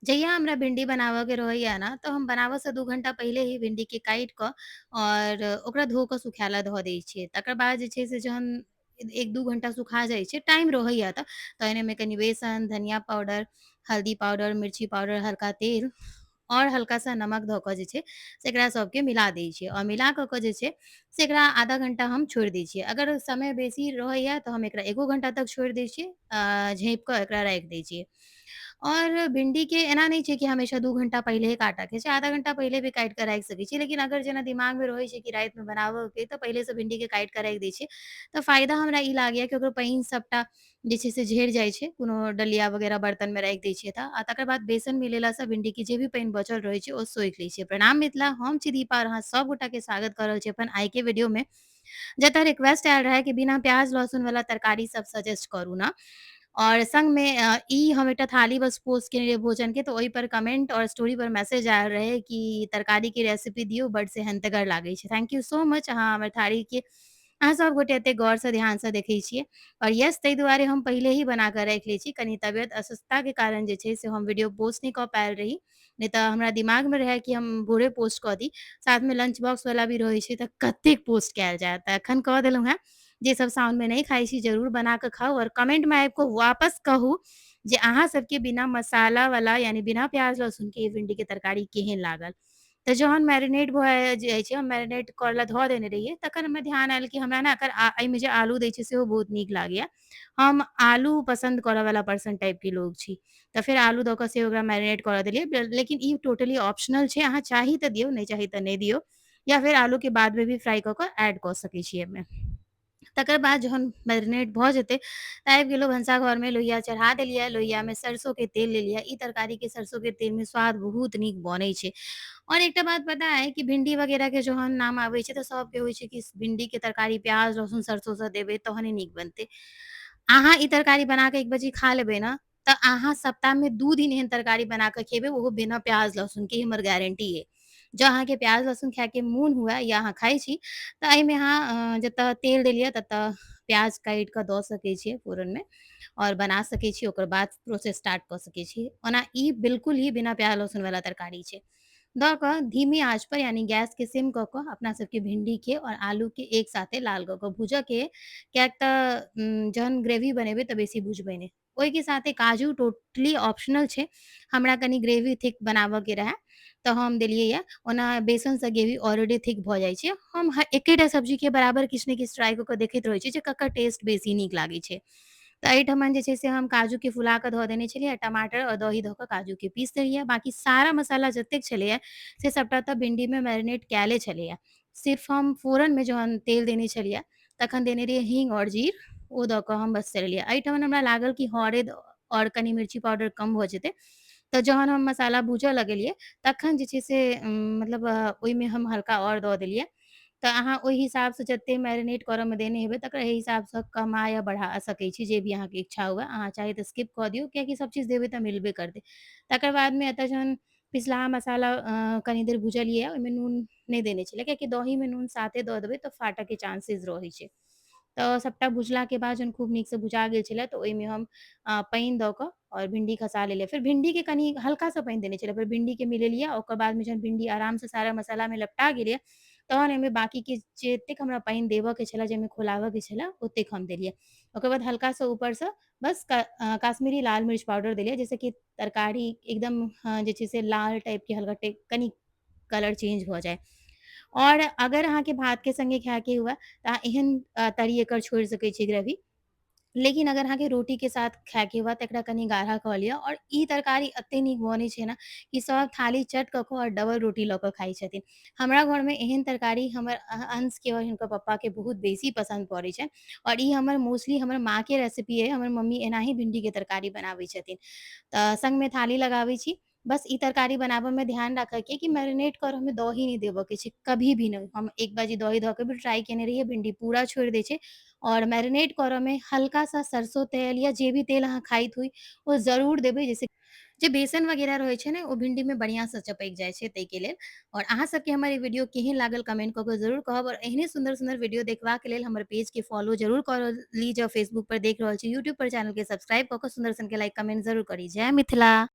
जहिया हमरा भिंडी बनाबऽके रहैया ने तऽ हम बनाबऽसँ 2 घंटा पहिले ही भिंडीके काटि कऽ आओर ओकरा धो कऽ सुखाय लए धऽ दै छियै। तकर बाद जे छै से जहन 1-2 घंटा सुखा जाइ छै, टाइम रहैया, तऽ तहन एहिमे कनि बेसन, धनिया पाउडर, हल्दी पाउडर, मिर्ची पाउडर, हल्का तेल आओर हल्का सा नमक धऽ कऽ जे छै से एकरा सबके मिला दै छियै आओर मिला कऽ कऽ जे छै से एकरा आधा घंटा हम छोड़ि दै छियै। अगर समय बेसी रहैया तऽ हम एकरा 1 घंटा तक छोड़ि दै छियै, झाँपि कऽ एकरा राखि दै छियै। और भिंडीके एना नहि छै कि हमेशा 2 घंटा पहिले काटऽ के छै, आधा घंटा पहिले भी काटि कऽ राखि सकै छी। लेकिन अगर जेना दिमागमे रहै छै कि रातिमे बनाबऽ के, तऽ पहिलेसँ भिंडीके काटि कऽ राखि दै छियै। तऽ फायदा हमरा ई लागैया कि ओकर पानि सबटा जे छै से झड़ि जाइ छै, कोनो डलिया वगैरह बर्तनमे राखि दै छियै तऽ। आ तकर बाद बेसन मिलेलासँ भिंडीके जे भी पानि बचल रहै छै, ओ सोखि लै छै। प्रणाम मिथिला, हम छी दीपा और अहाँ सब गोटाके स्वागत कऽ रहल छी अपन आइके वीडियोमे, जतऽ रिक्वेस्ट आयल रहै कि बिना प्याज लहसुन वाला तरकारी सब सजेस्ट करू ने। और संगमे ई हम एकटा थाली बस पोस्ट केने रहियै भोजन के, तऽ ओहि पर कमेंट और स्टोरी पर मैसेज आयल रहै कि तरकारी के रेसिपी दियौ, बड सेहन्तगर लागै छै। Thank you so much. अहाँ हमर थाली के अहाँ सब गोटे एते गौरसँ, ध्यानसँ देखै छियै। और यस, ताहि दुआरे हम पहिले ही बना कऽ राखि लै छी। कनि तबियत अस्वस्थताके कारण जे छै से हम वीडियो पोस्ट नहि कऽ पायल रही, नहि तऽ हमरा दिमागमे रहै कि हम भोरे पोस्ट कऽ दी। साथमे लंच बॉक्स वाला भी रहै छै, तऽ कतेक पोस्ट कयल जाय? तऽ एखन कऽ देलहुँ हेँ। जे सब साउनमे नहि खाइ छी, जरूर बना कऽ खाउ आओर कमेंटमे आबि कऽ वापस कहू जे अहाँ सबके बिना मसाला वाला, यानी बिना प्याज लहसुन के भिंडी के तरकारी केहन लागल। तऽ जहन मैरिनेट भऽ जाइ छै, हम मैरिनेट करऽ लए धऽ देने रहियै, तखन हमरा ध्यान आयल कि हमरा ने एकर एहिमे जे आलू दै छै, सेहो बहुत नीक लागैया। हम आलू पसन्द करऽ वाला पर्सन टाइप के लोग छी, तऽ फेर आलू दऽ कऽ से ओकरा मैरिनेट करऽ देलियै। लेकिन ई टोटली ऑप्शनल छै। अहाँ चाही तऽ दियौ, नहि चाही तऽ नहि दियौ, या फेर आलूके बादमे भी फ्राई कऽ कऽ ऐड कऽ सकै छी एहिमे। तकर बाद जहन मैरिनेट भऽ जेतै तऽ आबि गेलहुँ भनसा घरमे, लोहिया चढ़ा देलियै। लोहियामे सरसोके तेल लेलियै। ई तरकारीके सरसोके तेलमे स्वाद बहुत नीक बनै छै। और एकटा बात पता है कि भिंडी वगैरह के जहन नाम आबै छै, तऽ सबके होइ छै कि भिंडी के तरकारी प्याज लहसुन सरसों से देबै तहने नीक बनतै। अहाँ ई तरकारी बना कऽ एक बजी खा लेबै ने, तऽ अहाँ सप्ताहमे 2 दिन एहन तरकारी बना कऽ खेबै, ओहो बिना प्याज लहसुन के। हमर गारंटी अइ। जँ अहाँके प्याज लहसुन खायके मोन हुए या अहाँ खाइ छी, तऽ एहिमे अहाँ जतऽ तेल देलियै, ततऽ प्याज काटि कऽ दऽ सकै छियै फोरनमे आओर बना सकै छी। ओकर बाद प्रोसेस स्टार्ट कऽ सकै छी। ओना ई बिल्कुल ही बिना प्याज लहसुन वाला तरकारी छै। दऽ कऽ धीमी आँच पर, यानी गैसके सिम कऽ कऽ, अपना सबके भिंडीके आओर आलूके एक साथे लाल कऽ कऽ भूजऽके, किएक तऽ जहन ग्रेवी बनेबै तऽ बेसी भुजबै नहि। ओहिके साथे काजू टोटली ऑप्शनल छै। हमरा कनि ग्रेवी थिक बनाबऽके रहए, तऽ हम देलियै यऽ। ओना बेसनसँ ग्रेवी ऑलरेडी थिक भऽ जाइ छै। हम एकेटा सब्जीके बराबर किछु ने किछु ट्राई कऽ कऽ देखैत रहै छी जे ककर टेस्ट बेसी नीक लागै छै। तऽ एहिठमन जे छै से हम काजूके फुला कऽ धऽ देने छलियै। टमाटर आओर दही दऽ कऽ काजूके पीस देलियै। बाँकी सारा मसाला जतेक छलैया से सभटा तऽ भिंडीमे मैरिनेट कयले छलैया। सिर्फ हम फोरनमे जहन तेल देने छलियै, तखन देने रहियै हींग आओर जीर। ओ दऽ कऽ हम बस चढ़ेलियै। एहिठमन हमरा लागल कि हरैद आओर कनि मिर्ची पाउडर कम भऽ जेतै, तऽ जहन हम मसाला भूजऽ लगलियै, तखन जे छै से मतलब ओहिमे हम हल्का आओर दऽ देलियै। तऽ अहाँ ओहि हिसाबसँ जतेक मैरिनेट करऽमे देने हेबै, तकर हिसाबसँ कमा या बढ़ा सकै छी, जे भी अहाँके इच्छा हुए। अहाँ चाही तऽ स्किप कऽ दियौ, कियाकि सब चीज देबै तऽ मिलबे करतै। तकर बादमे एतऽ जहन पिसलाहा मसाला कनि देर भुजलियै, ओहिमे नून नहि देने छलियै, कियाकि दहीमे नून साथे दऽ देबै तऽ फाटऽके चांसेस रहै छै। तऽ सभटा भुजलाके बाद जहन खूब नीकसँ भुजा गेल छलै, तऽ ओहिमे हम पानि दऽ कऽ आओर भिंडी खसा लेलियै। फेर भिंडीके कनि हल्का सा पानि देने छलियै, फेर भिंडीके मिलेलियै। ओकर बादमे जहन भिंडी आरामसँ सारा मसालामे लपटा गेलै, तहन एहिमे बाँकीके जतेक हमरा पानि देबऽके छलै, जाहिमे खौलाबऽके छलै, ओतेक हम देलियै। ओकर बाद हल्का सा ऊपरसँ बस काश्मीरी लाल मिर्च पाउडर देलियै, जाहिसँ कि तरकारी एकदम जे छै से लाल टाइपके हल्का कनि कलर चेंज भऽ जाय। आओर अगर अहाँके भातके सङ्गे खायके हुए, तऽ अहाँ एहन तरी एकर छोड़ि सकै छी ग्रेवी। लेकिन अगर अहाँके रोटीके साथ खायके हुए, तऽ एकरा कनि गाढ़ा कऽ लिअ। आओर ई तरकारी एते नीक बनै छै ने कि सब थाली चट कऽ कऽ आओर डबल रोटी लऽ कऽ खाइ छथिन। हमरा घरमे एहन तरकारी हमर अंशके आओर हिनकर पप्पाके बहुत बेसी पसन्द पड़ै छनि। आओर ई हमर मोस्टली हमर माँके रेसिपी अइ। हमर मम्मी एनाही भिंडीके तरकारी बनाबै छथिन। तऽ सङ्गमे थाली लगाबै छी। बस ई तरकारी बनाबऽमे ध्यान राखऽके कि मैरिनेट करऽमे दही नहि देबऽके छै, कभी भी नहि। हम एक बाजी दही धऽ के भी ट्राई केने रहियै, भिंडी पूरा छोड़ि दै छै। आओर मैरिनेट करऽमे हल्का सा सरसों तेल या जे भी तेल अहाँ खाइत होइ, ओ जरूर देबै, जाहिसँ जे बेसन वगैरह रहै छै ने, ओ भिंडीमे बढ़िआँसँ चपकि जाइ छै, ताहिके लेल। आओर अहाँ सबके हमर ई वीडियो केहन लागल, कमेंट कऽ कऽ जरूर कहब। आओर एहने सुन्दर सुन्दर वीडियो देखबाक लेल हमर पेजके फॉलो जरूर कऽ ली, जँ फेसबुक पर देख रहल छी। यूट्यूब पर चैनलके सब्सक्राइब कऽ कऽ सुन्दर सनके लाइक कमेंट जरूर करी। जय मिथिला।